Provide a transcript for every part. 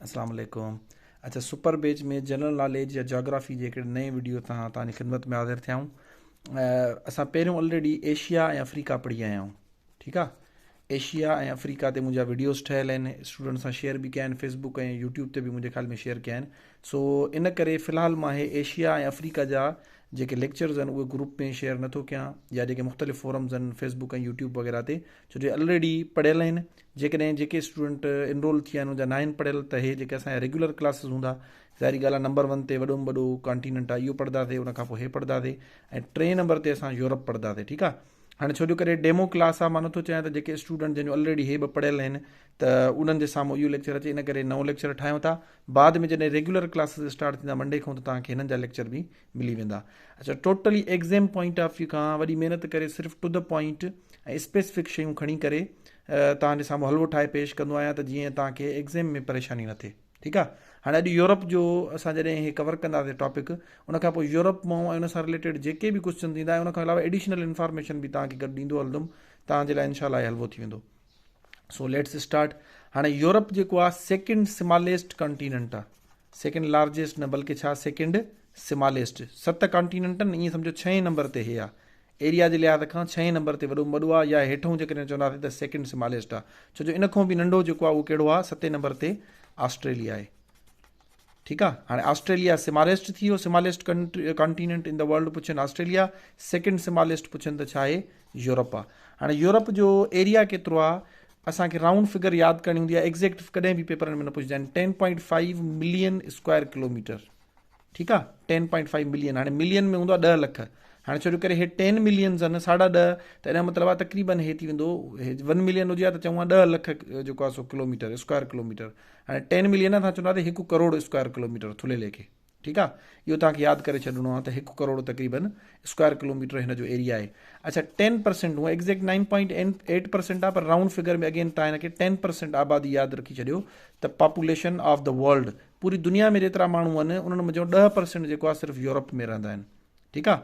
اسلام عليڪم اچا سپر بيچ ۾ جنرل ناليج يا جاگرافي جي هڪڙي نئين وڊيو سان توهان جي خدمت ۾ حاضر ٿيا آهيون. اسان پهريون آلريڊي ايشيا ۽ آفريڪا پڙهي آيا آهيون، ٺيڪ آ. ايشيا ۽ آفريڪا تي منهنجا وڊيوز ٺهيل آهن، اسٽوڊنٽ سان شيئر به ڪيا آهن، فيسبوڪ ۽ يوٽيوب تي به منهنجي خيال ۾ شيئر ڪيا آهن. سو ان ڪري في الحال مان هي ايشيا ۽ آفريڪا جا جيڪي ليڪچرز آهن اهي گروپ ۾ شيئر نٿو ڪيان يا جيڪي مختلف فورمز آهن فيسبوڪ ۽ يوٽيوب وغيره تي، ڇو جو آلريڊي پڙهيل آهن. جيڪڏهن جيڪي اسٽوڊنٽ انرول ٿيا آهن ان جا ناهن پڙهيل ته هي جيڪي اسان جا ريگيولر ڪلاسز هوندا، ظاهري ڳالهه آهي نمبر ون تي وڏو ۾ وڏو ڪانٽيننٽ آهي اهو پڙهنداسي، ان کان پوء هي پڙهنداسي ۽ ٽئين نمبر تي اسان يورپ پڙهنداسي، ٺيڪ آهي. هاڻي ڇو جو ڪري ڊيمو ڪلاس آهي، مان نٿو چاهيان ته جيڪي اسٽوڊنٽ جن جو الريڊي هي ٻه پڙهيل آهن ته انهن جي سامهون اهو ليڪچر اچي، ان ڪري نئون ليڪچر ٺاهيون ٿا. بعد ۾ جڏهن ريگيولر ڪلاسز اسٽارٽ ٿيندا منڊي کان ته توهان کي هنن جا ليڪچر به ملي ويندا. اچا totally exam point of view کان وڏي محنت ڪري صرف ٽو the point ۽ specific شيون کڻي ڪري توهان جي سامهون حلوو ٺاهي پيش ڪندو آهيان ته جيئن توهان کي ايگزيم ۾ پريشاني نه ٿئي. ٺيڪ آ. هاڻي اڄ يورپ جو اسان جڏهن هي ڪور ڪنداسين ٽاپڪ ان کان پوء يورپ مان ۽ ان سان رليٽيڊ جيڪي به ڪوشچن ٿيندا ۽ ان کان علاوه ايڊيشنل انفارميشن به توهان کي گڏ ڏيندو هلندم، توهان جي لاء انشاء الله هي حلوو ٿي ويندو. سو let's start. هاڻي يورپ جيڪو آ سيڪنڊ سماليسٽ ڪانٽيننٽ آ، سيڪنڊ لارجيسٽ نه بلڪه ڇا سيڪنڊ سماليسٽ. ست ڪانٽيننٽ آهن ائين سمجهو ڇهين نمبر تي هي آ، ايريا جي لحاظ کان ڇهين نمبر تي وڏو ۾ وڏو آ يا هيٺئون جيڪڏهن چونداسين ته سيڪنڊ سماليسٽ آ، ڇو جو ان کان به ننڍو جيڪو آ اهو ڪهڙو آ، ستين نمبر تي آسٽريليا آهي. ٺيڪ آ، هاڻي آسٽريليا سماليسٽ ٿي ويو، smallest continent in the world پڇن آسٽريليا، سيڪنڊ سماليسٽ پڇن ته ڇا آهي، يورپ آ. هاڻي يورپ جو ايريا ڪيترو آ، اسان کي رائونڊ فگر ياد ڪرڻي هوندي آ، ايگزيڪٽ ڪڏهن به پيپرن ۾ نه پڇندا آهن، ten point five million square kilometre. ٺيڪ آ ٽين پوائنٽ فائيو ملين، هاڻي ملين ۾ هوندو آ 10 لک، هاڻي ڇو جو ڪري هي ٽين ملينز آهن ساڍا ڏهه، ته ان جو مطلب آ تقريبن هي ٿي ويندو هي ون ملين هجي ها ته چئون ها 10 لک جيڪو آ سو ڪلوميٽر اسڪوائر ڪلوميٽر، هاڻي ٽين ملين آ ته چوندا ته 1 ڪروڙ اسڪوائر ڪلوميٽر ٿلهي ليکي. ٺيڪ آ اهو توهان کي ياد ڪري ڇڏڻو آ ته 1 ڪروڙ تقريبن اسڪوائر ڪلوميٽر هن جو ايريا آهي. اڇا ٽين پرسينٽ هونء exact nine point eight percent آ پر رائونڊ فگر ۾ اگين توهان هن کي 10% آبادي ياد رکي ڇڏيو ته پاپوليشن آف the world, پوري دنيا ۾ جيترا ماڻهو آهن انهن منجهون 10% جيڪو آهي صرف يورپ ۾ رهندا آهن. ٺيڪ آهي،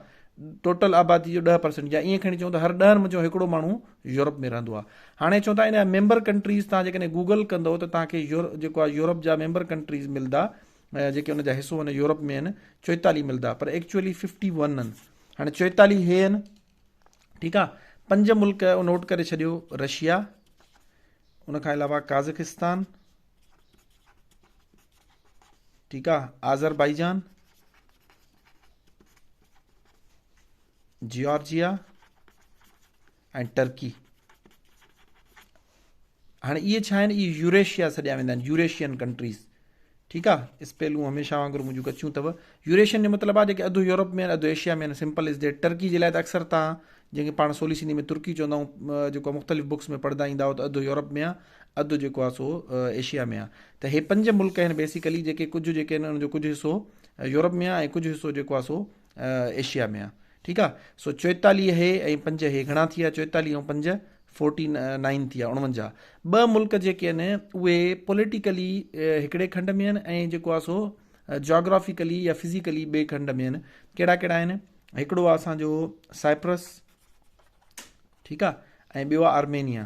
ٽوٽل آبادي جو 10% يا ائين کڻي چئون ته هر ڏهن منجهون هڪڙو ماڻهو يورپ ۾ رهندو آهي. هاڻي چون ٿا ان جا ميمبر ڪنٽريز توهان جيڪڏهن گوگل ڪندو ته توهان کي جيڪو آهي يورپ جا ميمبر ڪنٽريز ملدا جيڪي ان جا حصو آهن يورپ ۾ آهن 44 ملدا پر ايڪچوئلي 51 آهن. هاڻي 44 هي آهن. ٺيڪ آهي، پنج ملڪ نوٽ ڪري ڇڏيو، رشيا، ان کان علاوه قازقستان، ٺيڪ آ، آذربائيجان، جيارجيا ۽ ٽرڪي. هاڻي اهي ڇا آهن؟ اهي يوريشيا سڏيا ويندا آهن، يوريشين ڪنٽريز. ٺيڪ آ، اسپيلون هميشه وانگر منهنجون ڪچيون اٿو. يوريشين جو مطلب آ جيڪي اڌ يورپ ۾ آهن اڌ ايشيا ۾ آهن، سمپل از that. Turkey جي لاء ته اڪثر تان جنهن کي پاڻ سولي سنڌي ۾ ترڪي چوندا آهيون، جيڪو مختلف بڪس ۾ پڙهندا ايندا آهيو ته اڌ يورپ ۾ آ اڌ جيڪو آ سو ايشيا ۾ آ. ته هي پنج ملڪ آهن بيسيڪلي جيڪي ڪجهه جيڪي آهن ان جو ڪجهه حصو يورپ ۾ آ ۽ ڪجهه حصو جيڪو آ سو ايشيا ۾ آ. ٺيڪ آ، سو 44 هي ۽ پنج هي گهڻا ٿي ويا؟ 44 ۽ پنج فورٽي نائن ٿي ويا، 49. ٻه ملڪ جيڪي آهن اهي پوليٽيڪلي هڪڙي کنڊ ۾ آهن ۽ جيڪو آ سو جاگرافيڪلي يا فزيڪلي ٻئي کنڊ ۾ آهن. ڪهڙا ڪهڙا آهن؟ هڪڙو آ اسان جو سائپرس، ٺيڪ آ، ۽ ٻيو آ آرمينيا.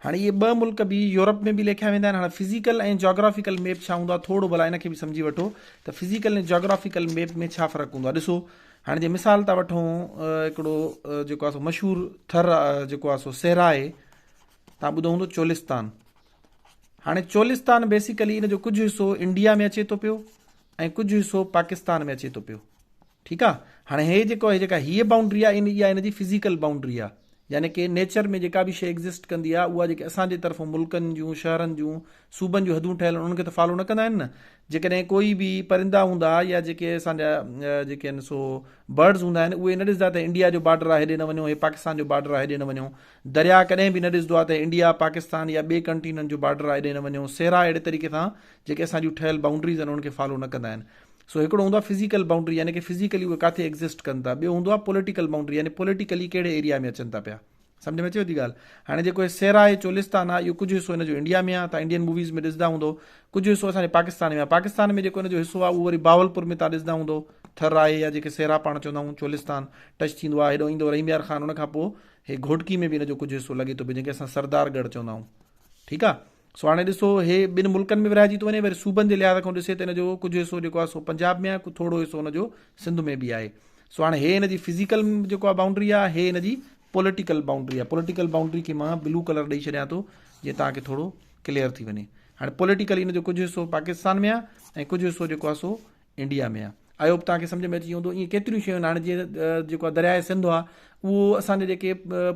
هاڻي اهي ٻه ملڪ به يورپ ۾ به ليکيا ويندا آهن. هاڻي فزيڪل ۽ جاگرافيڪل ميپ ڇا هوندو آهي، ٿورو ڀلا ان کي به سمجهي وٺو ته فزيڪل ۽ جاگرافيڪل ميپ ۾ ڇا فرق هوندو آهي. ڏسو هاڻي جي مثال ٿا وٺون هڪڙو جيڪو آهي سو مشهور ٿر جيڪو آهي سو صحرا آهي، تان ٻڌو هوندو چولستان. هاڻي چولستان بيسيڪلي ان جو ڪجهه حصو انڊيا ۾ اچي ٿو پيو ۽ ڪجهه حصو پاڪستان ۾ اچي ٿو پيو. ٺيڪ آ، هاڻي هي جيڪو هي جيڪا هيء بائونڊري آ ان اها ان جي فزيڪل بائونڊري آ، يعني ڪي نيچر ۾ جيڪا به شيء ايگزسٽ ڪندي آ اها جيڪي اسان جي طرفون ملڪن جون شهرن جون صوبن جون حدون ٺهيل آهن انهن کي ته فالو نه ڪندا آهن نه. جيڪڏهن ڪوئي به پرندا هوندا يا جيڪي اسان جا جيڪي آهن سو برڊز هوندا آهن اهي نه ڏسندا ته انڊيا جو بارڊر آ هيڏي نه وڃو، هي پاڪستان جو بارڊر آ هيڏي نه وڃو. درياء ڪڏهن به نه ڏسندو آ ته انڊيا، پاڪستان يا ٻئي ڪنٽيننٽ جو بارڊر آ هيڏي نه وڃو. صحرا اهڙي طريقي سان جيڪي اسان جون ٺهيل بائونڊريز آهن انهن کي فالو نه ڪندا آهن. سو هڪڙو هوندو آهي فزيڪل بائونڊري يعني ڪي فزيڪلي اهي ڪاٿي ايگزسٽ ڪن ٿا، ٻيو هوندو آهي پوليٽيڪل بائونڊري يعني پوليٽيڪلي ڪهڙي ايريا ۾ اچن ٿا پيا. سمجهه ۾ اچيو ٿي ڳالهه؟ هاڻي جيڪو هي صحرا آهي چولستان آهي اهو ڪجهه حصو هن جو انڊيا ۾ آهي، تان انڊين موويز ۾ ڏسندا هوندو، ڪجهه حصو اسان جي پاڪستان ۾ آهي. پاڪستان ۾ جيڪو هن جو حصو آهي اهو وري بهاولپور ۾ تان ڏسندا هوندو ٿر آهي يا جيڪي صحرا پاڻ چوندا آهيون چولستان ٽچ ٿيندو آهي، هيڏو ايندو رحيم يار خان ان کان پوء هي گهوٽڪي ۾ به هن جو ڪجهه حصو لڳي ٿو پيو جنهن کي اسان سردار ڳڙهه چوندا آهيون. ٺيڪ آهي. سو هاڻي ڏسو هي ٻن ملڪن ۾ ورهائجي ٿو وڃي وري صوبن جي لحاظ کان ڏسي ته ان جو ڪجهه حصو جيڪو آهي سو پنجاب ۾ آهي ٿورو حصو ان جو سنڌ ۾ به آهي. سو هاڻي هي ان جي فزيڪل جيڪو آهي بائونڊري آهي هي ان جي پوليٽيڪل بائونڊري آهي. پوليٽيڪل بائونڊري کي مان بلو ڪلر ڏئي ڇڏيان ٿو جيئن توهان کي ٿورو ڪليئر ٿي وڃي. هاڻي پوليٽيڪلي ان جو ڪجهه حصو پاڪستان ۾ آهي ۽ ڪجهه حصو جيڪو آهي سو انڊيا ۾ آ. I hope توهان کي سمجهه ۾ اچي ويو هوندو. ائين ڪيتريون شيون آهن هاڻي جيئن جيڪو آ درياء سنڌ آ اهو اسان جي جيڪي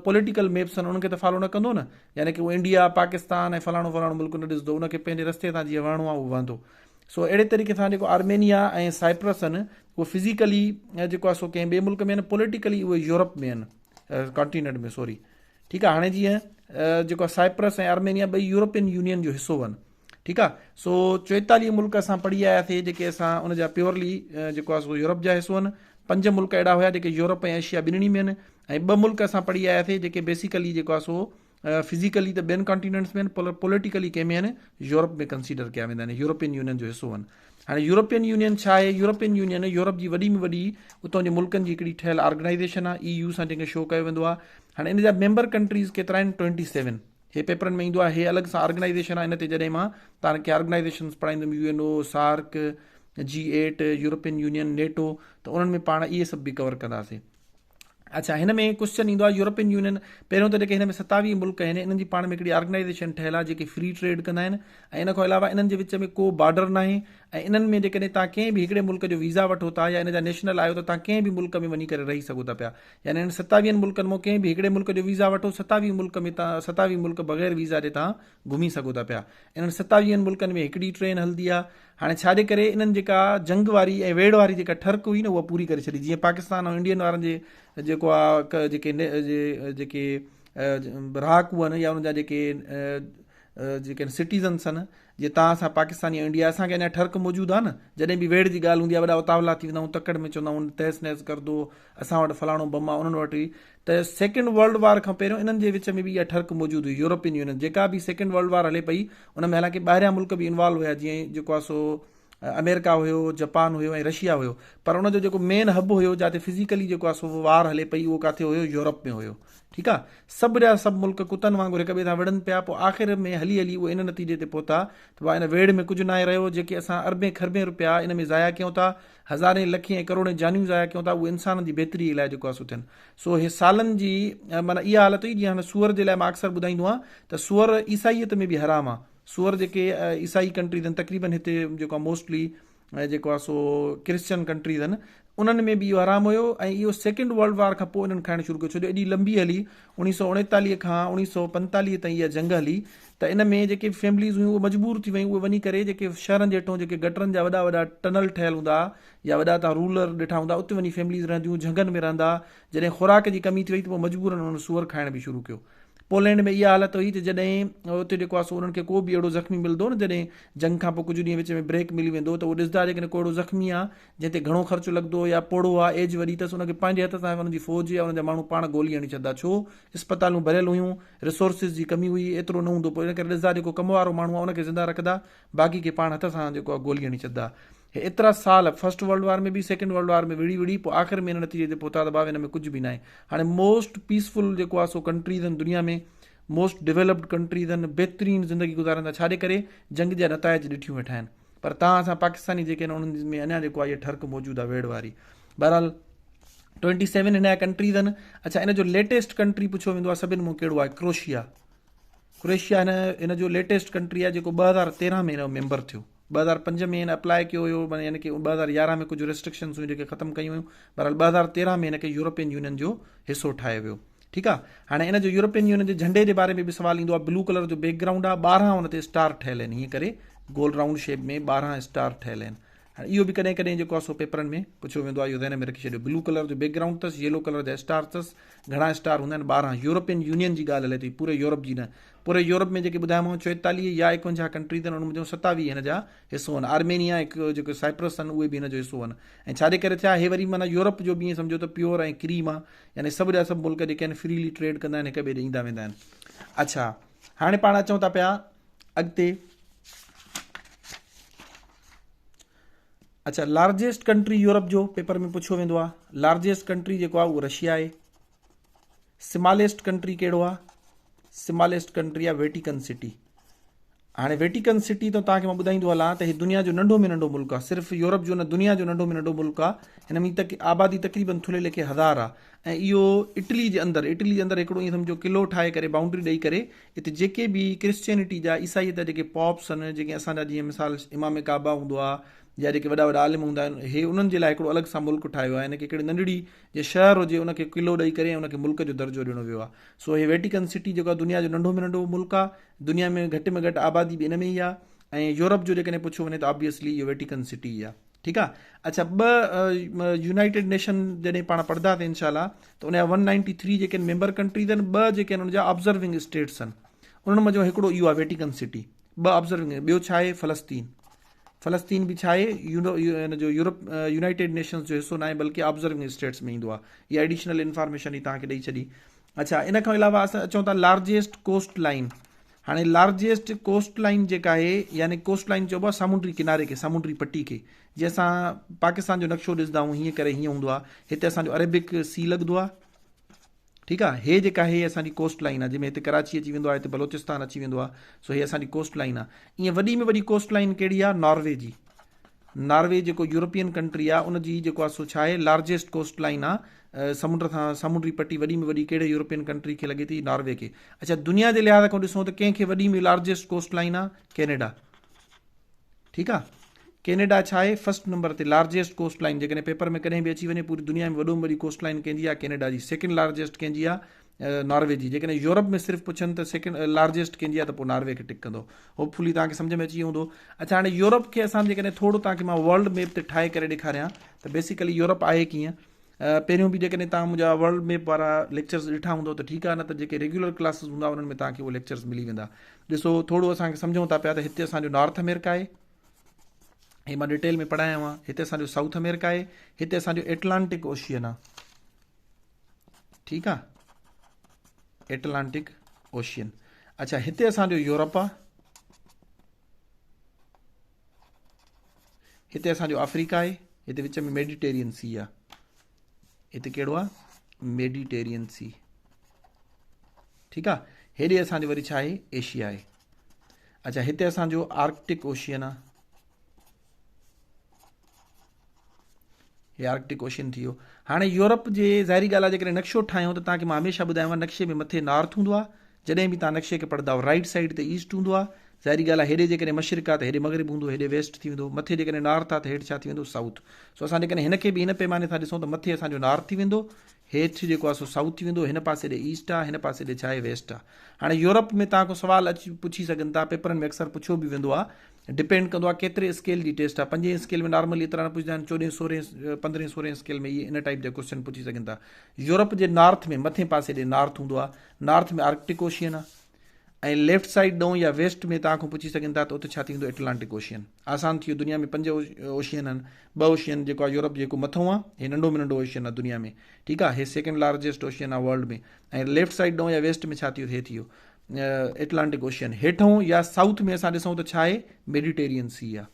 پوليٽيڪل ميپس آهن انهن کي ته فالو نه ڪندو نه يعني ڪي اهو انڊيا پاڪستان ۽ فلاڻو فلاڻو ملڪ نه ڏسندو ان کي پنهنجي رستي تان جيئن وهڻو آ اهو وهندو. سو اهڙي طريقي سان جيڪو آرمينيا ۽ سائپرس آهن اهو فزيڪلي جيڪو آ سو ڪنهن ٻئي ملڪ ۾ آهن پوليٽيڪلي اهي يورپ ۾ آهن ڪانٽيننٽ ۾ سوري ٺيڪ آ هاڻي جيئن جيڪو آ سائپرس ۽ آرمينيا ٻئي يورپين يونين جو حصو آهن. ٺيڪ آ سو 44 ملڪ اسان پڙهي آياسي جيڪي اسان ان جا پيورلي جيڪو آ سو يورپ جا حصو آهن پنج ملڪ اهڙا هيا جيڪي يورپ ۽ ايشيا ٻنهي ۾ آهن ۽ ٻه ملڪ اسان پڙهي آياسي جيڪي بيسيڪلي جيڪو آ سو فزيڪلي ته ٻين ڪانٽيننٽس ۾ آهن پر پوليٽيڪلي ڪنهن ۾ آهن يورپ ۾ ڪنسيڊر ڪيا ويندا آهن يورپين يونين جو حصو آهن هاڻي يورپين يونين ڇا آهي يورپين يونين يورپ جي وڏي ۾ وڏي اتان جي ملڪن جي هڪڙي ٺهيل آرگنائيزيشن آهي اي يو سان جنهن کي شو ڪيو ويندو آهي هاڻي ان جا ميمبر ڪنٽريز ڪيترا آهن 27 هي پيپرن ۾ ايندو آهي هي الڳ سان آرگنائيزيشن آهي ان تي جڏهن مان توهان کي organisations پڙهائيندم U N O, SAARC, G eight, European Union, NATO ته انهن ۾ پاڻ اهي سڀ به ڪور ڪنداسين. اڇا هن ۾ ڪوشچن ايندو آهي يورپين يونين پهريون ته جيڪي هن ۾ 27 ملڪ آهن انهن جي پاڻ ۾ هڪڙي آرگنائيزيشن ٺهيل آهي جيڪي فري ٽريڊ ڪندا آهن ۽ ان کان علاوه انهن جي وچ ۾ ڪو بارڊر ناهي ۽ انهن ۾ جيڪڏهن توهان ڪنهن به هڪڙي ملڪ جو ويزا وٺو ٿا يا ان جا نيشنل آهيو ته توهان ڪنهن به ملڪ ۾ وڃي ڪري رهي سگهو ٿا پيا يعني انهن ستاويهن ملڪن مان ڪنهن به هڪڙي ملڪ جو ويزا وٺو، ستاويهه ملڪ ۾ تان ستاويهه ملڪ بغير ويزا جي تان گهمي سگهو ٿا پيا. انهن ستاويهن ملڪن ۾ هڪڙي ٽرين هلندي آ. هاڻي ڇا جي ڪري انهن جيڪا جنگ واري ۽ ويڙهه واري جيڪا ٺرڪ هئي نه اها پوري ڪري ڇڏي جيئن پاڪستان ۽ انڊين وارن جي جيڪو آ جيڪي جيڪي رهاڪو آهن يا انهن جا جيڪي جيڪي سٽيزنس آهن جي تان اسان پاڪستاني ۽ انڊيا اسان کي اڃا ٺرڪ موجود آ نه جڏهن به ويڙهه جي ڳالهه هوندي آ وڏا اتاولا ٿي ويندا آهيون تڪڙ ۾ چوندا آهيون تهس نهس ڪردو اسان وٽ فلاڻو بم آ انهن وٽ ته سيڪنڊ ورلڊ وار کان پهريون انهن جي وچ ۾ به اها ٺرڪ موجود هئي يورپين يونين جيڪا به سيڪنڊ ورلڊ وار هلي پئي ان ۾ حالانڪه ٻاهريان ملڪ به انوالو هيا جيئن جيڪو آ سو آمريڪا هيو جپان هيو ۽ رشيا هيو پر ان جو جيڪو مين هب هيو جاتي فزيڪلي جيڪو آ سو وار هلي پئي اهو ڪاٿي هيو يورپ ۾ هيو ٺيڪ آ سڀ جا سڀ ملڪ ڪتن وانگر هڪ ٻئي سان وڙهن پيا پوء آخر ۾ هلي هلي اهي ان نتيجي تي پهتا ته بابا ان ويڙهه ۾ ڪجهه ناهي رهيو جيڪي اسان اربين کربين روپيا ان ۾ ضايع ڪيون ٿا هزارين لکين ۽ ڪروڙين جانيون ضايع ڪيون ٿا اهي انسانن جي بهتري لاء جيڪو آ سو ٿين سو هي سالن جي معنيٰ اها حالت هئي جيئن هاڻي سوئر جي لاء مان اڪثر ٻڌائيندو آهيان ته سوئر عيسائيت ۾ به حرام آ سوئر جيڪي عيسائي ڪنٽريز آهن تقريبن هتي جيڪو آ موسٽلي ۽ جيڪو آهي سو ڪرسچن ڪنٽريز آهن انهن ۾ به اهو حرام هيو ۽ اهو سيڪنڊ ورلڊ وار کان پوء انهن کائڻ شروع ڪيو ڇو جو ايڏي لمبي هلي اوڻيهه سو اوڻيتاليهه کان اوڻيهه سو پنتاليهه تائين اها جنگ هلي ته ان ۾ جيڪي به فيمليز هيون اهي مجبور ٿي ويون اهي وڃي ڪري جيڪي شهرن جي هيٺون جيڪي گٽرن جا وڏا وڏا ٽنل ٺهيل هوندا يا وڏا تان رولر ڏٺا هوندا اتي وڃي فيمليز رهنديون جهنگن ۾ رهندا جڏهن خوراڪ جي ڪمي ٿي وئي ته پوء مجبورن انهن سوئر کائڻ به شروع ڪيو پولينڊ ۾ اها حالت هئي ته جڏهن اتي جيڪو آهي سو انهن کي ڪو به اهڙو زخمي ملندو نه جڏهن جنگ کان پوء ڪجهه ڏينهن وچ ۾ بريڪ ملي ويندو ته اهو ڏسندا جيڪڏهن ڪو اهڙو زخمي آهي جنهن تي گهڻو خرچ لڳندو يا پوڙهو آهي ايج وڏي اٿس ان کي پنهنجي هٿ سان انهن جي فوج يا انهن جا ماڻهو پاڻ گولي هڻي ڇڏندا ڇو اسپتالون ڀريل هيون ريسورسز جي ڪمي هئي ايترو نه هوندو پوء ان ڪري ڏسندا جيڪو ڪم وارو ماڻهو آهي ان کي زنده رکندا باقي کي پاڻ هٿ سان جيڪو آهي گولي هڻي ڇڏندا. هي ايترا سال فرسٽ ورلڊ وار ۾ به سيڪنڊ ورلڊ وار ۾ وڙهي وڙهي پوء آخر ۾ ان نتيجي تي پهتا ته بابا هن ۾ ڪجهه به ناهي. هاڻي موسٽ پيسفل جيڪو آهي سو ڪنٽريز آهن دنيا ۾ موسٽ ڊيولپڊ ڪنٽريز آهن بهترين زندگي گذارن ٿا ڇا جي ڪري جنگ جا نتائج ڏٺيون ويٺا آهن پر تان اسان پاڪستاني جيڪي آهن انهن ۾ اڃا جيڪو آهي اها ٺرڪ موجود آهي ويڙهه واري. بهرحال ٽوئنٽي سيون هن جا ڪنٽريز آهن. اڇا ان جو ليٽيسٽ ڪنٽري پڇيو ويندو آهي سڀن مون ڪهڙو آهي ڪروشيا. ڪروئيشيا هن ان جو ليٽيسٽ ڪنٽري آهي جيڪو 2013 ۾ هن جو ميمبر ٿيو 2005 ۾ هن اپلاء ڪيو هيو معنيٰ يعني ڪي 2011 ۾ ڪجهه ريسٽرڪشنز هيون جيڪي ختم ڪيون ويون بهرحال 2013 ۾ هن کي يورپين يونين جو حصو ٺاهيو ويو ٺيڪ آهي هاڻي ان جو يورپين يونين جي جهنڊي جي باري ۾ به سوال ايندو آهي بلو ڪلر جو بيڪ گرائونڊ آهي 12 ان تي اسٽار ٺهيل آهن هيئن ڪري گول رائونڊ شيپ ۾ 12 اسٽار ٺهيل آهن هاڻي اهو به ڪڏهن ڪڏهن جيڪو آهي سو پيپرن ۾ پڇيو ويندو آهي اهو ذهن ۾ رکي ڇڏيو بلو ڪلر جو بيڪ گرائونڊ اٿس يلو ڪلر جا اسٽار اٿس گهڻا اسٽار هوندا آهن 12 يورپين يونين جي ڳالهه هلي ٿي پوري يورپ جي نه پوري يورپ ۾ جيڪي ٻڌايومانو 44 يا 51 ڪنٽريز آهن انهن منجهون 27 هن جا حصو آهن آرمينيا ۽ جيڪي سائپرس آهن اهي به هن جو حصو آهن ۽ ڇا جي ڪري ٿيا هي وري معنيٰ يورپ جو به ائين سمجهو ته پيور ۽ ڪريم آهي يعني سڀ جا سڀ ملڪ جيڪي آهن فريلي ٽريڊ ڪندا آهن هڪ ٻئي ڏي ايندا ويندا آهن اڇا هاڻي پاڻ اچون ٿا پيا اڳتي اڇا لارجيسٽ ڪنٽري يورپ جو پيپر ۾ پڇيو ويندو آهي لارجيسٽ ڪنٽري جيڪو آهي اهو رشيا آهي سماليسٽ ڪنٽري ڪهڙو آهي سماليسٽ ڪنٽري آهي ويٽيڪن سٽي. هاڻي ويٽيڪن سٽي ته توهان کي مان ٻڌائيندو هلان ته هي دنيا جو ننڍو ۾ ننڍو ملڪ آهي صرف يورپ جو نه دنيا جو ننڍو ۾ ننڍو ملڪ آهي هن ۾ تڪ آبادي تقريبن ٿلهي ليکي هزار آهي ۽ اهو اٽلي جي اندر اٽلي جي اندر هڪڙو ائين سمجهو قلعو ٺاهي ڪري بائونڊري ڏئي ڪري اتي جيڪي به ڪرسچينٽي جا عيسائيت جا جيڪي پوپس آهن جيڪي اسان جا جيئن مثال امام ڪعبه هوندو آهي يا جيڪي وڏا وڏا عالم هوندا آهن هي انهن جي لاء هڪڙو الڳ سان ملڪ ٺاهيو آهي هن کي هڪڙي ننڍڙي جي شهر هجي ان کي قلعو ڏئي ڪري ۽ ان کي ملڪ جو درجو ڏنو ويو آهي سو هي ويٽيڪن سٽي جيڪو آهي دنيا جو ننڍو ۾ ننڍو ملڪ آهي دنيا ۾ گهٽ ۾ گهٽ آبادي به ان ۾ ئي آهي ۽ يورپ جو جيڪڏهن پڇيو وڃي ته آبويسلي اهو ويٽيڪن سٽي ئي آهي ٺيڪ آهي اڇا ٻه يونائيٽيڊ نيشن جڏهن پاڻ پڙهنداسين انشاء الله ته ان جا ون نائنٽي ٿري جيڪي ميمبر ڪنٽريز آهن ٻه جيڪي آهن ان جا آبزرونگ اسٽيٽس آهن انهن منجهون هڪڙو اهو آهي ويٽيڪن سٽي ٻه آبزرونگ ٻيو ڇا آهي فلسطين فلسطين به ڇا آهي ان جو يورپ يونائيٽيڊ نيشنز جو حصو ناهي بلڪه آبزرونگ اسٽيٽس ۾ ايندو آهي اها ايڊيشنل انفارميشن ئي توهان کي ڏئي ڇڏي اڇا ان کان علاوه اسان اچون ٿا لارجيسٽ ڪوسٽ لائن هاڻي لارجيسٽ ڪوسٽ لائن جيڪا آهي يعني ڪوسٽ لائن چئبو آهي سامونڊي ڪناري کي سامونڊي پٽي کي جيئن اسان پاڪستان جو نقشو ڏسندا آهيون هيئن ڪري هيئن هوندو آهي هتي اسان جو عربڪ سي لڳندو آهي ٺيڪ آ هي جيڪا هي اسان جي ڪوسٽ لائين آ جنهن ۾ هتي ڪراچي اچي ويندو آ هتي بلوچستان اچي ويندو آ سو هي اسان جي ڪوسٽ لائين آ ائين وڏي ۾ وڏي ڪوسٽ لائين ڪهڙي آ ناروي جي ناروي جيڪو يورپين ڪنٽري آ ان جي جيڪو آ سو ڇا آهي لارجيسٽ ڪوسٽ لائين آ سمنڊ سان سامونڊي پٽي وڏي ۾ وڏي ڪهڙي يورپين ڪنٽري کي لڳي ٿي ناروي کي اڇا دنيا جي لحاظ کان ڏسون ته ڪنهن کي وڏي ۾ لارجيسٽ ڪوسٽ لائين آ ڪينيڊا ٺيڪ آ ڪينيڊا ڇا آهي فرسٽ نمبر تي لارجيسٽ ڪوسٽ لائين جيڪڏهن پيپر ۾ ڪڏهن به اچي وڃي پوري دنيا ۾ وڏو ۾ وڏي ڪوسٽ لائين ڪنهن جي آ ڪينيڊا جي سيڪنڊ لارجيسٽ ڪنهن جي آ ناروي جي جيڪڏهن يورپ ۾ صرف پڇن ته سيڪنڊ لارجيسٽ ڪنهن جي آ ته پوء ناروي کي ٽڪ ڪندو هوپ فلي توهان کي سمجھ ۾ اچي ويو هوندو اڇا هاڻي يورپ کي اسان جيڪڏهن ٿورو توهان کي مان ورلڊ ميپ تي ٺاهي ڪري ڏيکاريان ته بيسيڪلي يورپ آهي ڪيئن پهريون به جيڪڏهن توهان منهنجا ورلڊ ميپ وارا ليڪچرز ڏٺا هوندو ته ٺيڪ آهي نه ته جيڪي ريگيولر ڪلاسز هوندا انهن ۾ توهان کي اهي ليڪچرز ملي ويندا ڏسو ٿورو اسان کي سمجهون ٿا پيا ته هتي اسان جو نارٿ آمريڪا آهي هي مان ڊيٽيل ۾ پڙهايو آهي هتي اسان جو سائوٿ آمريڪا آهي هتي اسان جو ايٽلانٽڪ اوشين آهي ٺيڪ آهي ايٽلانٽڪ اوشين اڇا هتي اسان جو يورپ آهي هتي اسان جو آفريڪا آهي هتي وچ ۾ ميڊيٽيرين سي آهي هتي ڪهڙو آهي ميڊيٽيرين سي ٺيڪ آهي هيڏي اسان جو وري ڇا آهي ايشيا آهي اچھا هتي اسان جو آرڪٽڪ اوشين آهي هي آرڪٽڪ اوشين ٿي ويو هاڻي يورپ جي ظاهري ڳالهه آهي جيڪڏهن نقشو ٺاهيون ته توهان کي مان هميشه ٻڌايو آهي نقشي ۾ مٿي نارٿ هوندو آهي جڏهن به توهان نقشي کي پڙهندا آهيو رائيٽ سائيڊ تي ايسٽ هوندو آهي ظاهري ڳالهه آهي هيڏي جيڪڏهن مشرق آهي ته هيڏي مغرب هوندو هيڏي ويسٽ ٿي ويندو مٿي جيڪڏهن نارٿ آهي ته هيٺ ڇا ٿي ويندو سائوٿ سو اسان جيڪڏهن هن کي به هن پيماني سان ڏسون ته مٿي اسان جو نارٿ ٿي ويندو هيٺ جيڪو آهي سو سائوٿ ٿي ويندو هن پاسي ڏي ايسٽ آهي هن پاسي ڏي ڇا آهي ويسٽ آهي هاڻي يورپ ۾ توهان کان سوال اچي پڇي سگهن ٿا پيپرن ۾ اڪثر پڇيو به ويندو آهي ڊپينڊ ڪندو آهي ڪيتري اسڪيل جي ٽيسٽ آهي پنجين اسڪيل ۾ نارملي ايترا نه پڇندا آهن چوڏهين سورهين پندرهين سورهين اسڪيل ۾ اهي ان ٽائيپ جا ڪوشچن پڇي سگهن ٿا يورپ جي نارٿ ۾ مٿين پاسي ڏي نارٿ هوندو آهي نارٿ ۾ آرڪٽڪ اوشين آهي ۽ ليفٽ سائيڊ ڏون يا ويسٽ ۾ توهان کان پڇي سگهن ٿا ته اتي ڇا ٿي ويندو ايٽلانٽڪ اوشين آسان ٿي ويو دنيا ۾ پنج اوشين آهن ٻه اوشين جيڪو آهي يورپ جيڪو مٿو آهي هي ننڍو ۾ ننڍو اوشين آهي دنيا ۾ ٺيڪ آهي هي سيڪنڊ لارجيسٽ اوشين آهي ورلڊ ۾ ۽ ليفٽ سائيڊ ڏون يا ويسٽ ۾ ڇا ٿي ويو هي ٿي ويو ايٽلانٽڪ اوشين هيٺئون يا سائوٿ ۾ اسان ڏسون ته ڇا آهي ميڊيٽيرين سي آ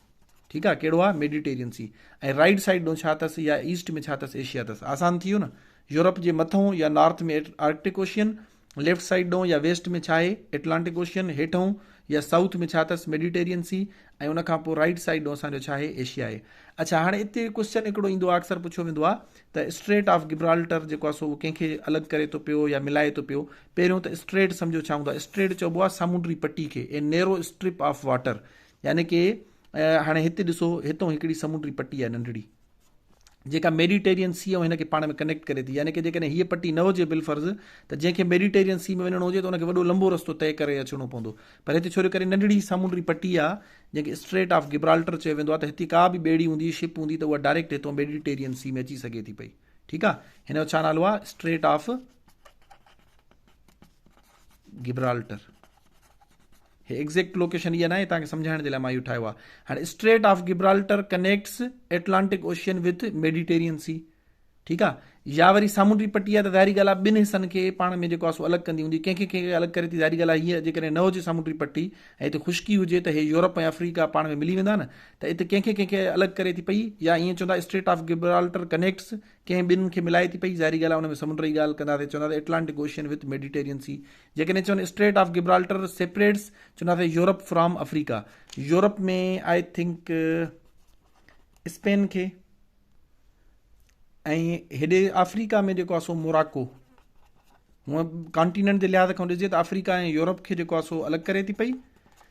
ٺيڪ آ ڪهڙو آ ميڊيٽيرين سي ۽ رائيٽ سائيڊ ڏون ڇا اٿس يا ايسٽ ۾ ڇا اٿس ايشيا اٿس آسان ٿي ويو نه يورپ جي مٿئون يا north ۾ Arctic ocean left side ڏون يا ويسٽ ۾ ڇا آهي ايٽلانٽڪ اوشين هيٺئون يا سائوٿ ۾ ڇا اٿس ميڊيٽيرين سي ۽ ان کان پوء رائيٽ سائيڊ ڏون اسان جو ڇا آهي ايشيا آهي اڇا هاڻي اتي ڪوشچن هڪڙو ايندو آهي اڪثر پڇيو ويندو آهي ته اسٽريٽ آف گبرالٽر جيڪو آهي سو اهو ڪنهن کي الڳ ڪري ٿو پيو يا ملائي ٿو پيو پهريون ته اسٽريٽ سمجهو ڇا هوندو آهي اسٽريٽ چئبو آهي سامونڊي پٽي کي a narrow strip of water يعني ڪي هاڻي هتي ڏسو هتون هڪڙي سامونڊي پٽي آهي ننڍڙي جيڪا ميڊيٽيرين سي ۽ هن کي پاڻ ۾ ڪنيڪٽ ڪري ٿي يعني ڪي جيڪڏهن هيء پٽي نه هجي بالفرض ته جنهن کي ميڊيٽيرين سي ۾ وڃڻو هجي ته ان کي وڏو لنبو رستو طئي ڪري اچڻو پوندو پر هتي ڇو جو ڪري ننڍڙي سامونڊي پٽي آهي جنهن کي اسٽريٽ آف گبرالٽر چيو ويندو آهي ته هتي ڪا به ٻيڙي هوندي شپ هوندي ته اها ڊائريڪٽ هتو ميڊيٽيرين سي ۾ اچي سگهي ٿي پئي ٺيڪ آهي هن جو ڇا نالو آهي اسٽريٽ آف گبرالٽر هي ايگزيڪٽ لوڪيشن اها ناهي توهان کي سمجهائڻ جي لاء مان اهو ٺاهيو آهي هاڻي strait of Gibraltar connects Atlantic ocean with Mediterranean sea. ٺيڪ آ يا وري سامونڊي پٽي آ ته ظاهري ڳالهه آ ٻن حصن کي پاڻ ۾ جيڪو آ سو الڳ ڪندي هوندي ڪنهن کي ڪنهن کي الڳ ڪري ٿي ظاهري ڳالهه آ هيء جيڪڏهن نه هجي سامونڊي پٽي ۽ هتي خشڪي هجي ته هي يورپ ۽ آفريڪا پاڻ ۾ ملي ويندا نه ته اتي ڪنهن کي ڪنهن کي الڳ ڪري ٿي پئي يا ائين چوندا اسٽريٽ آف گبرالٽر ڪنيڪٽس ڪنهن ٻن کي ملائي ٿي پئي ظاهري ڳالهه آ ان ۾ سمنڊ جي ڳالهه ڪنداسين چونداسين ايٽلانٽڪ اوشين وٿ ميڊيٽيرين سي جيڪڏهن چون اسٽريٽ آف گبرالٽر سيپريٽس چونداسين Europe from Africa Europe ۾ I think Spain کي ۽ هيڏي آفريڪا ۾ جيڪو آهي سو موراڪو هونء ڪانٽيننٽ جي لحاظ کان ڏسجي ته آفريڪا ۽ يورپ کي جيڪو آهي سو الڳ ڪري ٿي پئي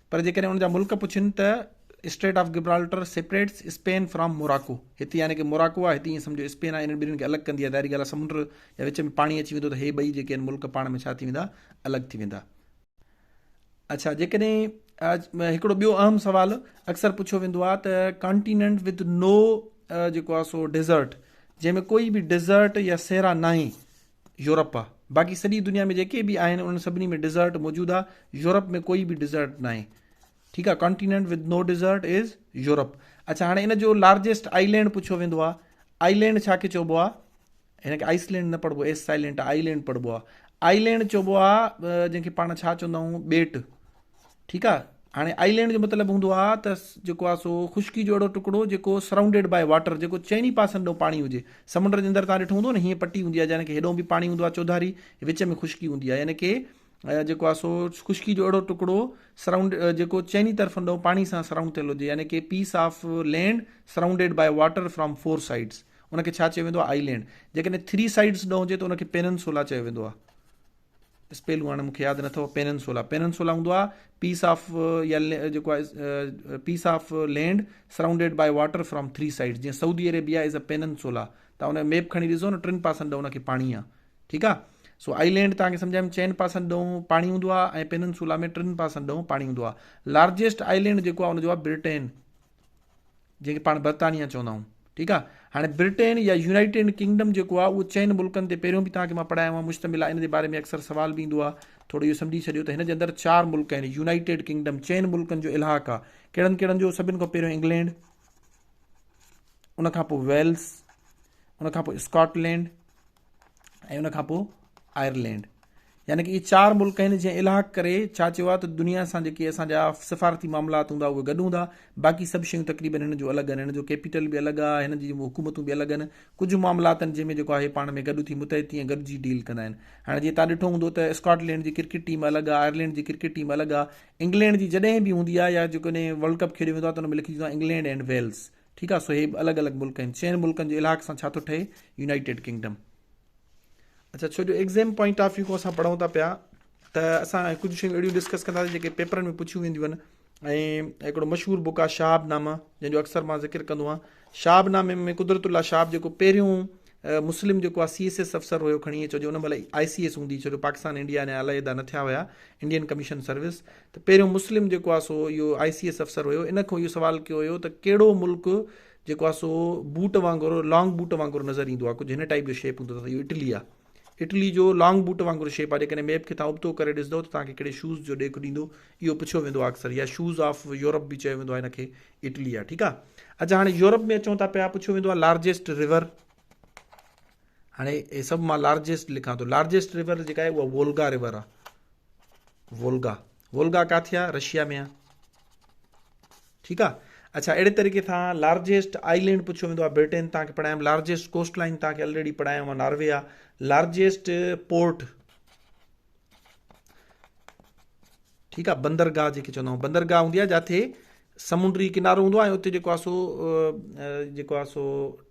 پر جيڪڏهن ان جا ملڪ پڇن ته strait of Gibraltar separates Spain from Morocco هتي يعني ڪي موراڪو آهي هتي ائين سمجهو اسپين آهي انهن ٻنهين کي الڳ ڪندي آهي ظاهري ڳالهه آهي سمنڊ يا وچ ۾ پاڻي اچي ويندو ته هي ٻئي جيڪي آهن ملڪ پاڻ ۾ ڇا ٿي ويندا الڳ ٿي ويندا اڇا جيڪڏهن هڪڙو ٻيو اهم سوال اڪثر پڇيو ويندو آهي ته ڪانٽيننٽ وٿ نو جيڪو آهي سو ڊيزرٽ جنهن ۾ ڪوئي به ڊيزرٽ يا صحرا ناهي يورپ آهي باقي سڄي دنيا ۾ جيڪي به آهن انهن سڀني ۾ ڊيزرٽ موجود آهي يورپ ۾ ڪوئي به ڊيزرٽ ناهي ٺيڪ آهي continent with no desert is Europe اڇا هاڻي ان جو لارجيسٽ آئلينڊ پڇيو ويندو آهي آئلينڊ ڇا کي چئبو آهي هن کي آئس لينڊ نه پڙهبو ايس سائلينٽ آئي لينڊ پڙهبو آ آئي لينڊ چئبو آ جنهن کي پاڻ ڇا چوندا آهيون ٻيٽ ٺيڪ آ هاڻي آئي لينڊ جو مطلب هوندو آ ته جيڪو آ سو خشڪي جو اهڙو ٽڪڙو جيڪو سرائونڊيڊ باء واٽر جيڪو چئني پاسن ڏانهن پاڻي هجي سمنڊ جي اندر تان ڏٺو هوندو نه هيئن پٽي هوندي آ يعني ڪي هيڏو به پاڻي هوندو آ چوڌاري وچ ۾ خشڪي هوندي آ يعني ڪي جيڪو آ سو خشڪي جو اهڙو ٽڪڙو سرائونڊ جيڪو چئني طرفن ڏانهن پاڻي سان سرائونڊ ٿيل هجي يعني ڪي piece of land surrounded by water from four sides ان کي ڇا چيو ويندو آهي آئي لينڊ جيڪڏهن ٿري سائيڊس ڏانهن هجي ته ان کي پيننسولا چيو ويندو آهي اسپيلون هاڻي مونکي ياد نٿو پيننسولا پيننسولا هوندو آهي پيس آف يا جيڪو آهي piece of land surrounded by water from three sides جيئن Saudi Arabia is a peninsula تان ان ميپ کڻي ڏسو نه ٽن پاسن ڏانهن ان کي پاڻي آهي ٺيڪ آهي سو آئي لينڊ تان کي سمجھايم چئن پاسن ڏانهن پاڻي هوندو آهي ۽ پيننسولا ۾ ٽن پاسن ڏانهن پاڻي هوندو آهي لارجيسٽ آئي لينڊ جيڪو آهي ان جو آهي برٽين جنهن کي پاڻ برطانيا چوندا آهيون ٺيڪ آهي هاڻي برٽين يا يونائيٽيڊ ڪنگڊم جيڪو آهي اهو چئن ملڪن تي پهريون به توهان کي مان پڙهايو آهي مشتمل آهي ان جي باري ۾ اڪثر سوال به ايندو آهي ٿورو اهو سمجهي ڇڏيو ته هن جي اندر چار ملڪ آهن يونائيٽيڊ ڪنگڊم چئن ملڪن جو الحاق آهي ڪهڙن ڪهڙن جو سڀن کان پهريون انگلينڊ ان کان پوء ويلس ان کان پوء اسڪاٽ لينڊ ۽ ان کان پوء آئرلينڊ يعني ڪي اهي چار ملڪ آهن جنهن الحاق ڪري ڇا چيو آهي ته دنيا سان جيڪي اسان جا سفارتي معاملات هوندا اهي گڏ هوندا باقي سڀ شيون تقريبن هن جون الڳ آهن هن جو ڪيپيٽل به الڳ آهي هن جي حڪومتون به الڳ آهن ڪجهه معاملات آهن جنهن ۾ جيڪو آهي پاڻ ۾ گڏ ٿي متحد ٿي ۽ گڏجي ڊيل ڪندا آهن هاڻي جيئن تان ڏٺو هوندو ته اسڪاٽ لينڊ جي ڪرڪيٽ ٽيم الڳ آهي آئرلينڊ جي ڪرڪيٽ ٽيم الڳ آهي انگلينڊ جي جڏهن به هوندي آهي يا جيڪڏهن ورلڊ ڪپ کيڏيو ويندو آهي ته ان ۾ لکجي ويندو آهي انگلينڊ اينڊ ويلز ٺيڪ آ سو هي به الڳ الڳ ملڪ آهن چئن ملڪن جي الحاق سان ڇا ٿو ٺهي يونائيٽيڊ ڪنگڊم اڇا ڇو جو ايگزام پوائنٽ آف ويو کان اسان پڙهون ٿا پيا ته اسان ڪجهه شيون اهڙيون ڊسڪس ڪنداسين جيڪي پيپرن ۾ پڇيون وينديون آهن ۽ هڪڙو مشهور بڪ آهي شهاب نامه جنهن جو اڪثر مان ذڪر ڪندو آهيان شهاب نامي ۾ قدرت الله شهاب جيڪو پهريون مسلم جيڪو آهي سي ايس ايس افسر هيو کڻي ڇو جو ان مهل آء سي ايس هوندي ڇو جو پاڪستان انڊيا اڃا علحده نه ٿيا هيا انڊين ڪميشن سروس ته پهريون مسلم جيڪو آهي سو اهو آء سي ايس افسر هيو ان کان اهو سوال ڪيو هيو ته ڪهڙو ملڪ جيڪو آهي سو بوٽ وانگر لانگ بوٽ وانگر نظر ايندو آهي ڪجهه هن ٽائيپ جو شيپ هوندو اٿس اهو اٽلي آهي اٽلي جو لانگ بوٽ وانگر شيپ آهي جيڪڏهن ميپ کي تان ابتو ڪري ڏسندو ته تان کي ڪهڙي شوز جو ڏيک ڏيندو اهو پڇيو ويندو آهي اڪثر يا شوز آف يورپ به چيو ويندو آهي هن کي اٽلي آهي ٺيڪ آهي اچها هاڻي يورپ ۾ اچون ٿا پيا پڇيو ويندو آهي لارجيسٽ ريور هاڻي هي سڀ مان لارجيسٽ لکان ٿو لارجيسٽ ريور جيڪا آهي اها وولگا ريور آهي وولگا وولگا ڪاٿي آهي رشيا ۾ آهي ٺيڪ آهي اچھا اهڙي طريقي سان لارجيسٽ آئلينڊ پڇيو ويندو آهي برٽين تان کي پڙهايم لارجيسٽ ڪوسٽ لائن تان کي الريڊي پڙهايم ناروي آهي لارجيسٽ پورٽ ٺيڪ آ بندرگاهه جيڪي چوندا آهيون بندرگاهه هوندي آهي جاٿي سمنڊي ڪنارو هوندو آهي ۽ اتي جيڪو آهي سو جيڪو آهي سو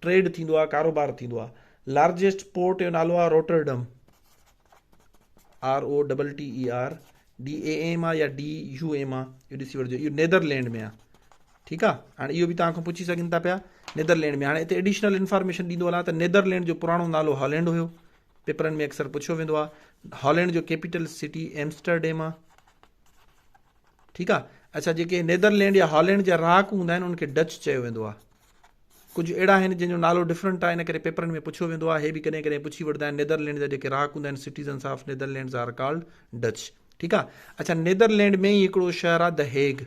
ٽريڊ ٿيندو آهي ڪاروبار ٿيندو آهي لارجيسٽ پورٽ جو نالو آهي Rotterdam R O double T E R D A M آ يا ڊي يو ايم آ اهو ڏسي وٺجو اهو نيدرلينڊ ۾ آ ٺيڪ آ هاڻي اهو به توهان کان پڇي سگهن ٿا پيا نيدرلينڊ ۾ هاڻي هتي ايڊيشنل انفارميشن ڏيندو هلان ته نيدرلينڊ جو پراڻو نالو هالينڊ هيو پيپرن ۾ اڪثر پڇيو ويندو آهي هالينڊ جو ڪيپيٽل سٽي ايمسٽرڊيم آهي ٺيڪ آهي اڇا جيڪي نيدرلينڊ يا هالينڊ جا رهاڪو هوندا آهن انهن کي ڊچ چيو ويندو آهي ڪجهه اهڙا آهن جن جو نالو ڊفرنٽ آهي ان ڪري پيپرن ۾ پڇيو ويندو آهي هي به ڪڏهن ڪڏهن پڇي وٺندا آهن نيدرلينڊ جا جيڪي رهاڪو هوندا آهن citizens of Netherlands are called Dutch ٺيڪ آهي اڇا نيدرلينڊ ۾ ئي هڪڙو شهر آهي د هيگ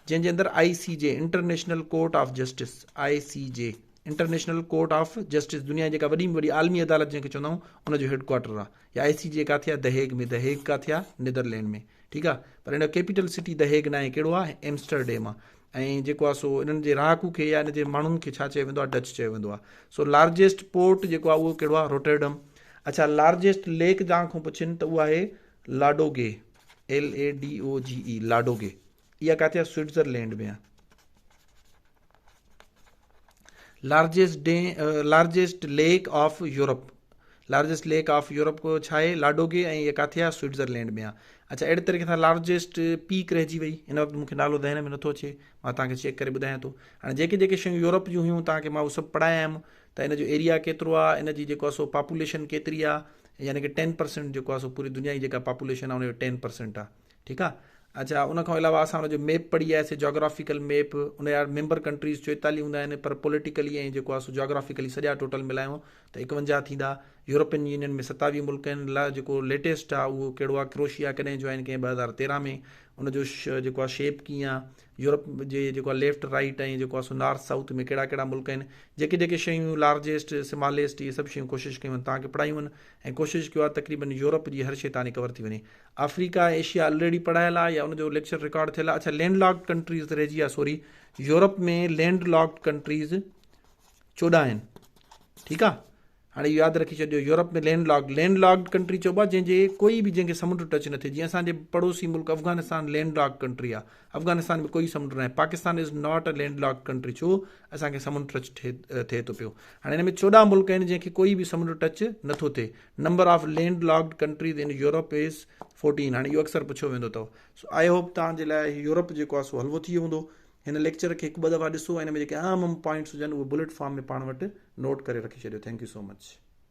جنهن جي اندر I C J international court of justice I C J international court of justice دنيا جي جيڪا وڏي ۾ وڏي عالمي عدالت جنهن کي چوندا آهيون ان جو هيڊ ڪوارٽر آهي يا آء سي جي ڪاٿي آهي دهيگ ۾ دهيگ ڪاٿي آهي نيدرلينڊ ۾ ٺيڪ آهي پر ان جو ڪيپيٽل سٽي دهيگ ناهي ڪهڙو آهي ايمسٽرڊيم آهي ۽ جيڪو آهي سو انهن جي رهاڪو کي يا ان جي ماڻهن کي ڇا چيو ويندو آهي ڊچ چيو ويندو آهي سو لارجيسٽ پورٽ جيڪو آهي اهو ڪهڙو آهي روٽرڊم اڇا لارجيسٽ ليڪ جان کان پڇن ته اهو آهي لاڊوگي LADOGE لاڊوگي اها ڪاٿي آهي سوئٽزرلينڊ ۾ آهي largest largest lake of Europe largest lake of Europe ڇا آهي لاڊوگي ۽ اها ڪاٿي آهي سوئٽزرلينڊ ۾ آهي اڇا اهڙي طريقي سان لارجيسٽ پيڪ رهجي وئي هن وقت مونکي نالو ذهن ۾ نٿو اچي مان توهان کي چيڪ ڪري ٻڌايان ٿو هاڻي جيڪي جيڪي شيون يورپ جون هيون توهان کي مان اهو سڀ پڙهايا آهيم ته ان جو ايريا ڪيترو آهي ان جي جيڪو آهي سو پاپوليشن ڪيتري آهي يعني ڪي ٽين پرسنٽ جيڪو آهي سو پوري دنيا جي جيڪا پاپوليشن آهي ان جو ٽين پرسنٽ آهي ٺيڪ آ اڇا ان کان علاوه اسان ان جو ميپ پڙهي آياسي جاگرافيڪل ميپ ان جا ميمبر ڪنٽريز 44 هوندا آهن پر پوليٽيڪلي ۽ جيڪو آ سو جاگرافيڪلي سڄا ٽوٽل ملايون ته 51 ٿيندا يورپين يونين ۾ 27 ملڪ آهن لا جيڪو ليٽيسٽ آ اهو ڪهڙو آ ڪروشيا ڪڏهن جوائن ڪيائين 2013 ۾ ان جو جيڪو آ شيپ ڪيئن آ يورپ جي جيڪو آ ليفٽ رائيٽ ۽ جيڪو آ سو نارٿ سائوٿ ۾ ڪهڙا ڪهڙا ملڪ آهن جيڪي جيڪي شيون لارجيسٽ سماليسٽ اهي سڀ شيون ڪوشش ڪيون آهن توهان کي پڙهايون آهن ۽ ڪوشش ڪيو آ تقريبن يورپ جي هر شي توهان جي ڪور ٿي وڃي آفريڪا ۽ ايشيا الريڊي پڙهايل آهي يا ان جو ليڪچر رڪارڊ ٿيل آهي اڇا لينڊ لاڪڊ ڪنٽريز ته رهجي ويا سوري يورپ ۾ لينڊ لاڪڊ ڪنٽريز 14 آهن ٺيڪ آهي هاڻي اهو ياد رکي ڇڏجو Europe ۾ land locked land locked country چئبو آهي جنهن جي ڪوئي به جنهن کي سمنڊ ٽچ نه ٿئي جيئن اسان جي پڙوسي ملڪ افغانستان لينڊ لاڪڊ ڪنٽري آهي افغانستان ۾ ڪوئي سمنڊ ناهي Pakistan is not a land locked country ڇو اسان کي سمنڊ ٽچ ٿئي ٿو پيو هاڻي هن ۾ 14 ملڪ آهن جنهن کي ڪوئي به سمنڊ ٽچ نٿو ٿئي number of land locked countries in Europe is 14 هاڻي اهو اڪثر پڇيو ويندو اٿو سو I hope توهان جي لاء هي يورپ جيڪو آهي سو حلوو ٿي ويو هوندو هن ليڪچر کي هڪ ٻه دفعا ڏسو ۽ هن ۾ جيڪي اهم اهم پوائنٽس هجن اهي بلٽ فارم ۾ پاڻ وٽ نوٽ ڪري رکي ڇڏيو thank you so much.